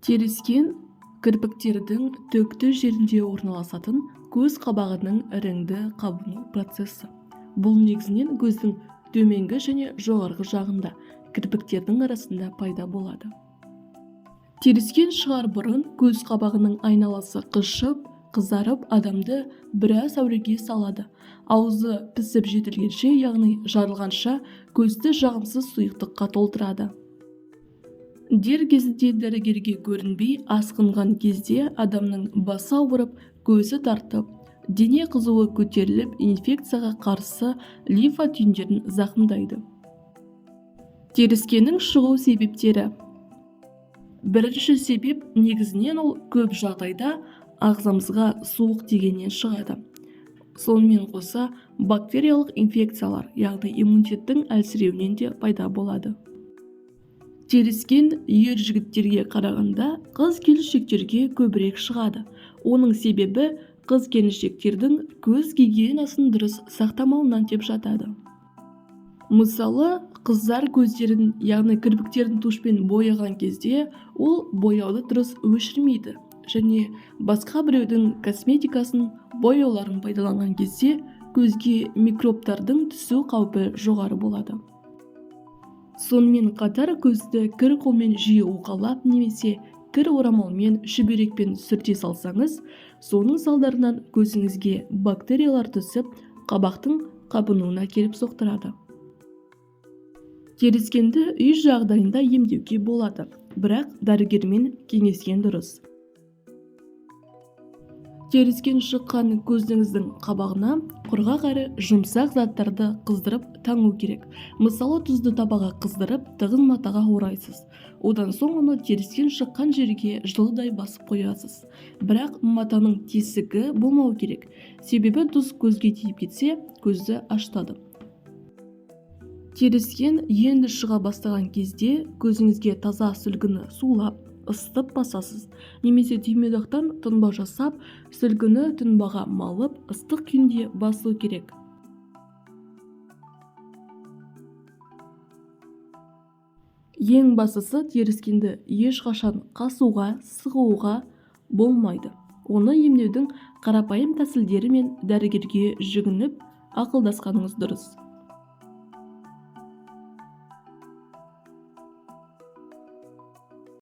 Теріскен – кірпіктердің түкті жерінде орналасатын көз қабағының іріңді қабыну процесі. Бұл негізінен көздің төменгі және жоғарғы жағында, кірпіктердің арасында пайда болады. Теріскен шығар бұрын көз қабағының айналасы қышып, қызарып, адамды біраз әуреге салады. Аузы пісіп жетілгенше, яғни жарылғанша көзді жағымсыз сұйықтыққа толтырады. Дер кезінде дәрігерге көрінбей асқынған кезде адамның басы ауырып, көзі тартып, дене қызуы көтеріліп, инфекцияға қарсы лимфа түйіндерін зақымдайды. Теріскеннің шығу себептері. Бірінші себеп: негізінен ол көп жағдайда ағзамызға суық тигеннен шығады. Сонымен қоса бактериялық инфекциялар, яғни иммунитеттің әлсіреуінен де пайда болады. Теріскен ер жігіттерге қарағанда қыз келіншектерге көбірек шығады. Оның себебі қыз келіншектердің көз гигиенасын дұрыс сақтамауынан деп жатады. Мысалы, қыздар көздерін, яғни кірпіктерін тушьпен бояған кезде ол бояуды дұрыс өшірмейді және басқа біреудің косметикасын, бояуларын пайдаланған кезде көзге микробтардың түсу қаупі жоғары болады. Сонымен қатар көзді кір қолмен жиі уқалап немесе кір орамалмен, шүберекпен сүрте салсаңыз, соның салдарынан көзіңізге бактериялар түсіп, қабақтың қабынуына келіп соқтырады. Теріскенді үй жағдайында емдеуге болады, бірақ дәрігермен кеңескен дұрыс. Теріскен шыққан көзіңіздің қабағына құрғақ әрі жұмсақ заттарды қыздырып таңу керек. Мысалы, тұзды табаға қыздырып, тығыз матаға орайсыз. Одан соң оны теріскен шыққан жерге жылыдай басып қоясыз. Бірақ матаның тесігі болмау керек, себебі тұз көзге тиіп кетсе, көзді ашытады. Теріскен енді шыға бастаған кезде көзіңізге таза сүлгіні сулап, ысытып басасыз немесе түймедақтан тұнба жасап, сүлгіні тұнбаға малып, ыстық күйінде басу керек. Ең бастысы, теріскенді ешқашан қасуға, сығуға болмайды. Оны емдеудің қарапайым тәсілдері мен дәрігерге жүгініп, ақылдасқаныңыз дұрыс.